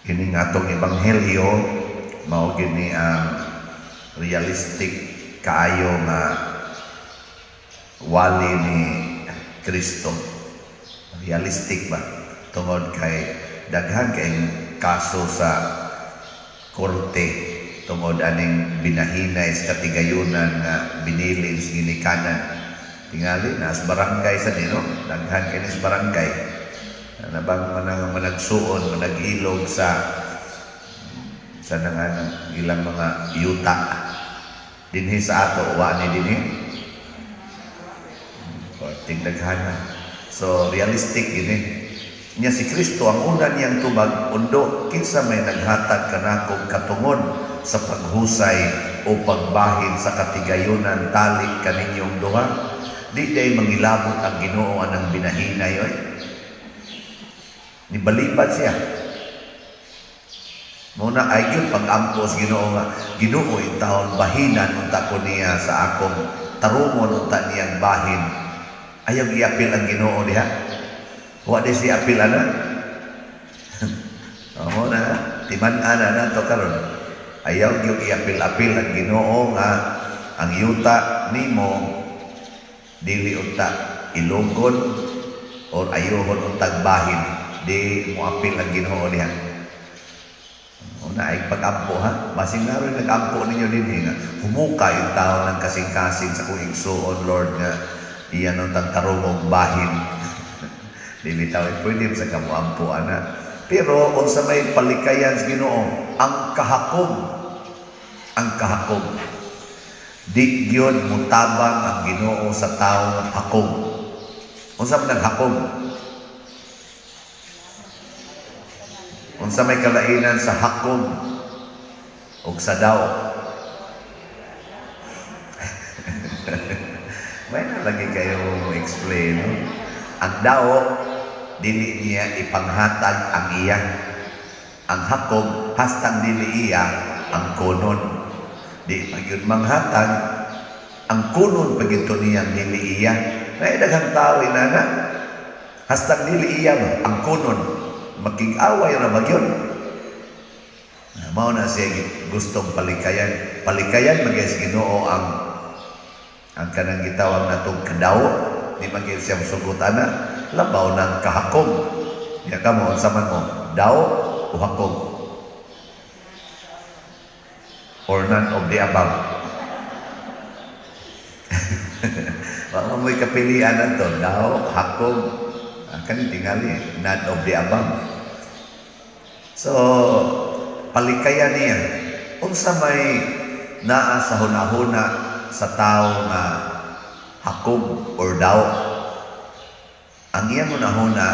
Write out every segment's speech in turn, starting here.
Kini nga atong ebanghelyo, mao gini ang realistic kaayo nga wali ni Kristo. Realistic ba? Tungod kay daghan kay kaso sa korte tungod aning binahinay sa katigayunan nga binilin sa ginikanan. Tingali na sa barangay sa nino, daghan kay sa barangay. Nabang manang managsuon, manag-ilog sa nang ilang mga yuta. Dinhi sa ato, wa ni dinhi. Korting daghana. So realistic gini. Nya si Kristo, ang una niyang tubag, "Undo, kinsa may naghatag kanako katungod sa paghusay o pagbahin sa katigayunan tali kaninyong duha?" Di day mangilabot ang Ginoo anang binahinay oy. Nibalibad siya. Muna ay gyud pag-ampo sa Ginoo nga, "Ginoo, intawon bahinan unta ko niya sa akong tarungon unta niyang bahin." Ayaw giapil ang Ginoo diha. Wa di siya apil ana. Amo na timan-an na nato karon. Ayaw gyud iapil-apil ang Ginoo nga ang yuta nimo dili unta ilugon or ayuhon untag bahin. Di mo apil ang Ginoo diha. Una ay pag-ampo ha. Basing naroon nag-ampo ninyo din nga humuka yung tao ng kasing-kasing sa kong igsuon, Lord, nga iyan ang tarungog bahin. Dili taw pwede sa kamo ampo ana. Pero unsa may palikayan sa Ginoo, ang kahakob, ang kahakob. Di gyud mutabang ang Ginoo sa taong hakob. Unsa man ang hakob? Unsa may kalainan sa hakob ug sa daw? May na lagi kayo mo explain, no? Ang daw, dili niya ipanghatag ang iya. Ang hakob, hastang dili iya ang kunon. Di pa gyud manghatag, ang kunon pa gyud to niyang dili iya. May daghang tao inana. Hastang dili iya ba, ang kunon. Makig-away ra ba gyud? Mao na siya gustong palikayan. Palikayan man sa Ginoo ang kanang gitawag natong kadaw. Di man gyud siya mosugot ana, labaw ng kahakob. Ya kamo, unsa man mo, daw o hakob or none of the above? Wa mo mo'y kapilian ato, daw, hakob, kani tingali none of the above. So palikayan niya. Unsa may naa sa hunahuna sa tao nga hakob or daw? Ang iyang hunahuna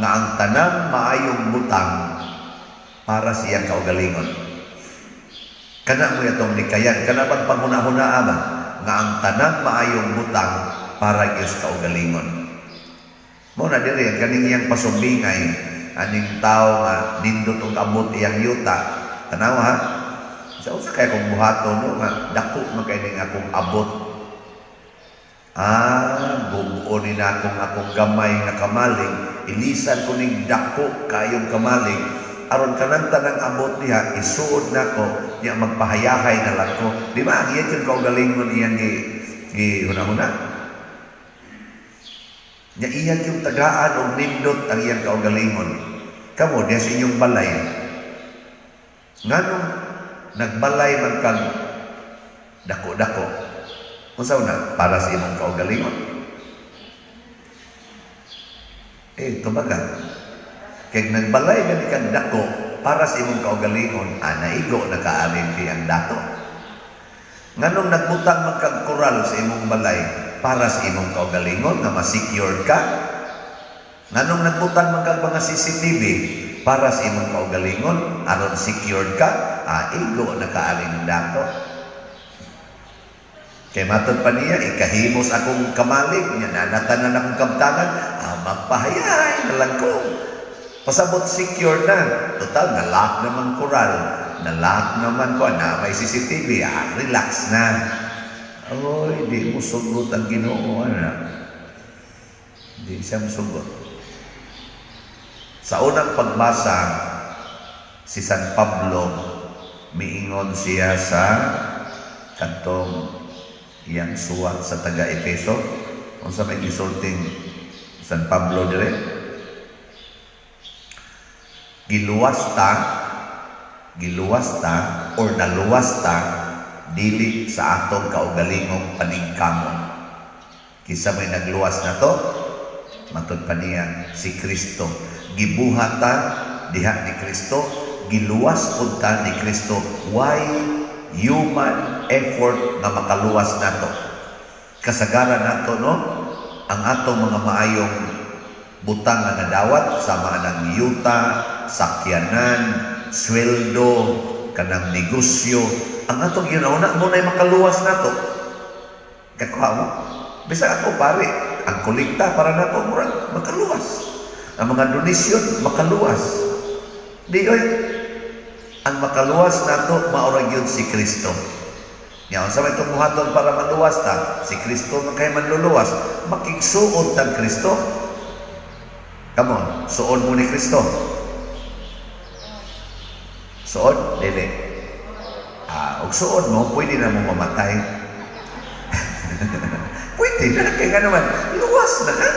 nga ang tanang maayong butang para sa iyang kaugalingon. Kana mo itong likayan, kana bang panghunahuna ba nga ang tanang maayong butang para gyud sa kaugalingon? Mo na diri ang kaning iyang pasumbingay aning tao nga nindot og abot iyang yuta. Tanaw ha. Sa usa kay akong buhaton, no, nga dako man kay ning akong abot. Gubuon ni na akong gamay nga kamalig, ilisan ko ning dako kayong kamalig aron kanang tanang abot diha isuod nako nya magpahayahay na lang ko. Di ba ang iya kaugalingon iyang gi hunahuna? Nya iya yung tagaan og nindot ang iyang kaugalingon. Kamo diha sa inyong balay. Nganong nagbalay man kag dako-dako? Unsa na para sa imong kaugalingon? Eh, tubaga. Kay nagbalay gani kag dako para sa imong kaugalingon, naigo na kaarin di ang dato. Nganong nagbutang man kag koral sa imong balay? Para sa imong kaugalingon nga ma-secured ka? Nganong nagbutang man kag mga CCTV? Para sa imong kaugalingon aron secured ka? Igo na kaaring dato. Kay matod pa niya, ikahimos akong kamalig, nya nanatanan akong kabtangan, magpahayay na lang ko. Pasabot secure na. Total, na-lock naman koral. Na-lock naman ko, na may CCTV, relax na. Oy, di mo sugot ang Ginoo, ana. Di siya musugot. Sa unang pagbasa, Si San Pablo, miingon siya sa katong iyang suwat sa taga Efeso. Unsa may gisulting San Pablo dire? Giluwas ta, giluwas ta or naluwas ta dili sa atong kaugalingong paningkamot. Kinsa may nagluwas nato? Matod pa niya, si Kristo. Gibuhat ta diha ni Kristo, giluwas pud ta ni Kristo. Way human effort nga makaluwas nato. Kasagaran nato, no, ang atong mga maayong butang nga nadawat sama ng yuta, sakyanan, sweldo, kanang negosyo, ang atong ginauna mo na'y makaluwas nato. Kakuha mo? Bisag ako pare, ang kolekta para nato murag makaluwas. Ang mga donasyon makaluwas. Di oy, ang makaluwas nato mao ra gyud si Kristo. Nya unsa may itong buhaton para maluwas ta? Si Kristo man kay manluluwas. Makigsuod tag Kristo. Come on, suod mo ni Kristo. Suod? Dili. Ah, og suod mo, pwede na mo mamatay. Pwede na, kay nga naman, luwas na ka.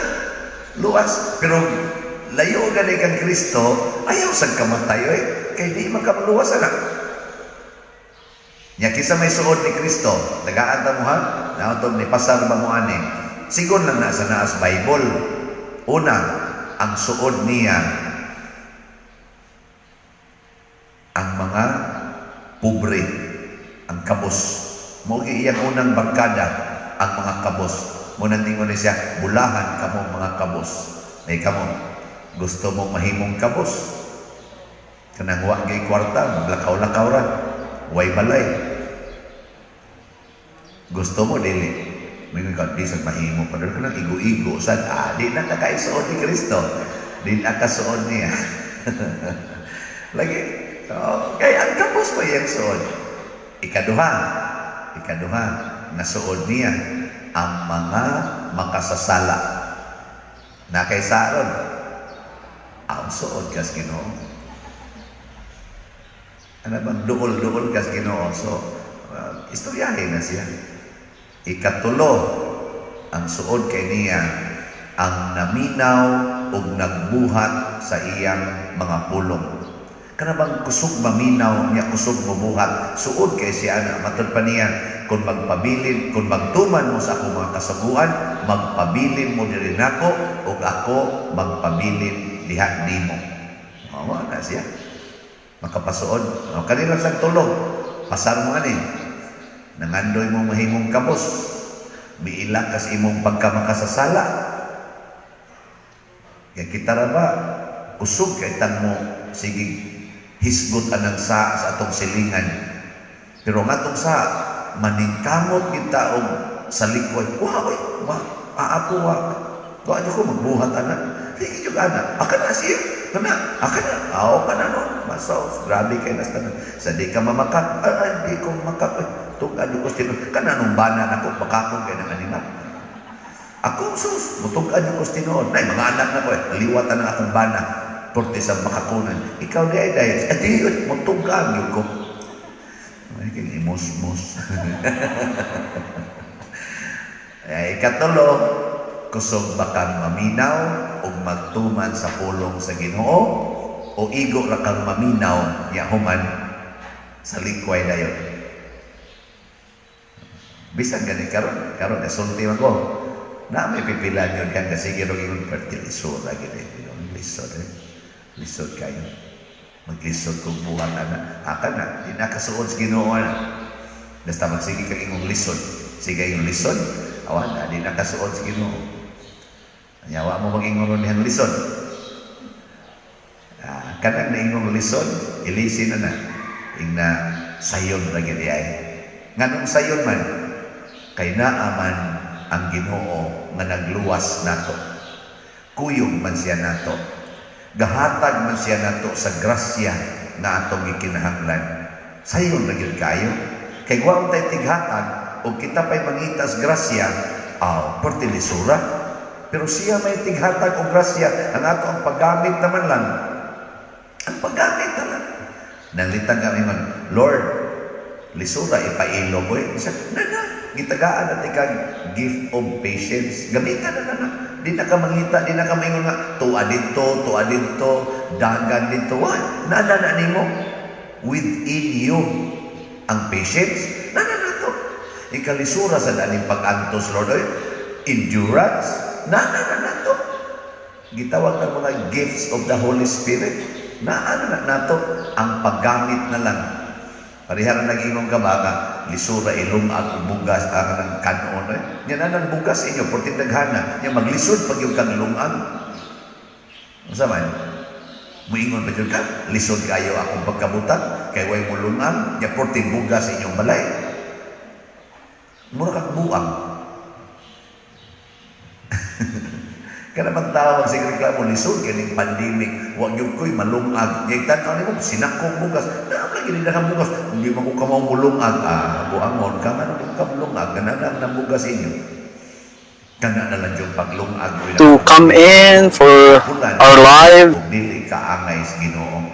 Luwas. Pero layo gani kang Kristo, ayaw sad kamatay, oy. Kay di man ka maluwas ana. Nya kinsa may suod ni Kristo, tagaan ta mo ha, nautog ni pasar ba mo ani? Sigon lang na sa naas Bible. Una, ang suod niya ang mga pobre, ang kabos. Mao gyud iyang unang barkada, ang mga kabos. Mo nang ningon ni siya, "Bulahan kamo mga kabos." May kamo, gusto mong mahimong kabos. Kanang wa gyud kwarta, maglakaw-lakaw ra. Way balay. Gusto mo dili? Mingon ka, di sad mahimo pa. Pero kanang igo-igo sad, ah, di na ka kaisuod ni Kristo. Di na kasuod niya. Lagi, oh, kay ang kabos pa iyang suod. Ikaduha, ikaduha, nasuod niya ang mga makasasala. Na kay saron, ang suod kas Ginoo. Ano bang duol-duol kas Ginoo? So, istoryahin na siya. Ikatulo, ang suod kay niya ang naminaw ug nagbuhat sa iyang mga pulong. Kana bang kusog maminaw niya, kusog mobuhat, suod kay siya ana. Matod pa niya, kung magpabilin, kung magtuman mo sa akong mga kasuguan, magpabilin mo diri nako ug ako magpabilin diha nimo. Mao na siya. Makapasuod. O, kanila sa tulog. Pasar mo ani. Nangandoy mo mahimong kabos. Miila kas imong pagkamakasasala. Kaya kita ra ba, kusog kay tan mo, sige, hisgot anang sa atong silingan. Pero ang atong sa, maningkamot kita og sa likway. Wa, oy, wa, ako wa. Wa ko magbuhat ana. Sige jud ana. Aka na siya. Kana, aka na. Aw ka na no. Masaw, grabe kay nas tanan. Sa di ka mamakak, ay, di ko makak. Ay, tug-an ko tinuod. Kana nung bana nako makakong kay ng animal. Ako sus, mutug-an ko tinuod. Nay mga anak na ko eh, liwat na akong bana. Porte sa makakunan. Ikaw di ay dahil, adi, mutug-an yun ko. Ay, kay imos-mos. Ay, ikatulo, kusog ba kang maminaw ug magtuman sa pulong sa Ginoo o igo ra kang maminaw nya human sa likway dayon? Bisan gani karon, karon kasulti man ko. Na may pipilan yun kan kasi sige ingon perti lisod lagi eh. Lisod eh. Lisod kayo. Maglisod kung buhat ana. Aka na, di na kasuod sa Ginoo na. Basta magsige kag ingong lisod. Sige ingong lisod, awan na, di na kasuod sa Ginoo. Yawa mo mag-ingon ron dihang lisod. Ah, kanang naingong lisod, ilisin na na. Ingna sayon ra gyud ay. Nganong sayon man? Kay naa man ang Ginoo nga nagluwas nato. Kuyog man siya nato. Gahatag man siya nato sa grasya nga atong gikinahanglan. Sayon ra gyud kayo. Kay wa tay tighatag ug kita pay mangitas grasya, aw, perti lisura. Pero siya may tighatag og grasya, ang ato ang paggamit naman lang. Ang paggamit na lang. Nanglitan kami man, "Lord, lisura ipailo ko eh." Isa, na na, gitagaan na kag gift of patience. Gamitan na na na. Di na ka mangita, di na ka maingon nga, tuwa dito, tuwa dito, dagan dito. Wa, na na na nimo. Within you, ang patience, na na na to. Ikalisura sa daning pag-antos, Lord, oy. Endurance, na na na na to. Gitawag ng mga gifts of the Holy Spirit, na ano na nato, ang paggamit na lang. Parehara nag-ingon ka ba nga, lisura ilungag og bugas ang ng kanon eh. Nya na nang bugas inyo, porting daghana, nya maglisod pag yung kang lungag. Unsa man? Muingon pa jud ka, lisod kayo akong pagkabutang, kay way mo lungag, nya porting bugas inyong balay. Mura kang buang. Kana man tao magsige reklamo, lisod kining pandemic, wa gyud ko'y malungag. Nya tan-aw nimo sinakong bugas. Naa lagi ni daghang bugas. Hindi man ko kamaw mulungag. Ah, buangon ka man ka mulungag, kana na ang bugas inyo. Kana na lang yung paglungag mo. To come in for our live. Ug dili ka angay sa Ginoo.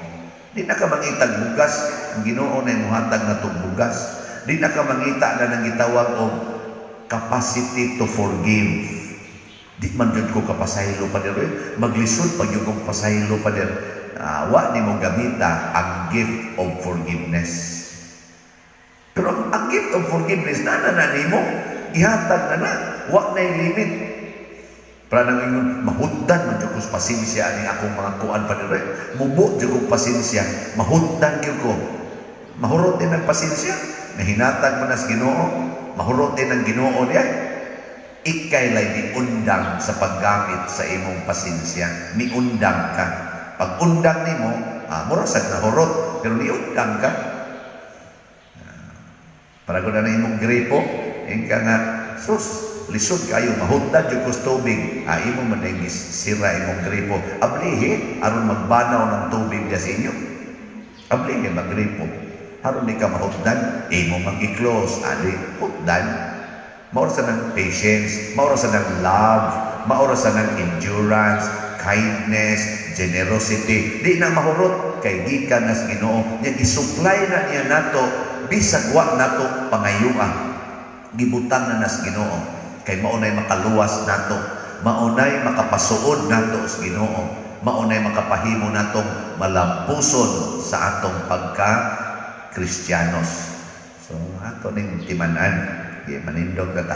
Di na ka mangitag bugas, ang Ginoo na muhatag na tong bugas. Di na ka mangita na nang gitawag og capacity to forgive. Di man jud ko kapasaylo pa eh. Maglisod pag yung kong pasaylo pa. Ah, wa nimo gamita ang gift of forgiveness. Pero ang gift of forgiveness na na na nimo, gihatag na na, wa na limit. Para nang ingon, mahutdan man jud ko sa pasensya ani akong mga kuan pa eh. Mubo jud kong pasensya, mahutdan gyud ko. Mahurot din ang pasensya. Nahinatag man nas Ginoo, mahurot din ang Ginoo diay. Ikay lay miundang sa paggamit sa imong pasensya. Miundang ka. Pag undang nimo, ah, mura sad nahurot, pero niundang ka. Ah, para ko na na imong gripo, ingka nga, sus, lisod kayo, mahutdan jud ko sa tubig. Ah, imo man na sira imong gripo. Ablihi, aron magbanaw ng tubig diya sa inyo. Ablihi, magripo. Aron di ka mahutdan, imo mang i-close, adi, hutdan. Maura sa ng patience, maura sa ng love, maura sa ng endurance, kindness, generosity. Di na mahurot kay gikan nas Ginoo. Nya gisupply na niya nato bisag wa nato pangayua. Gibutang na nas Ginoo kay maunay makaluwas nato, maunay makapasuod nato sa Ginoo, maunay makapahimo natong malampuson sa atong pagka Kristiyanos. So ato ning timan-an. Di manindog na ta.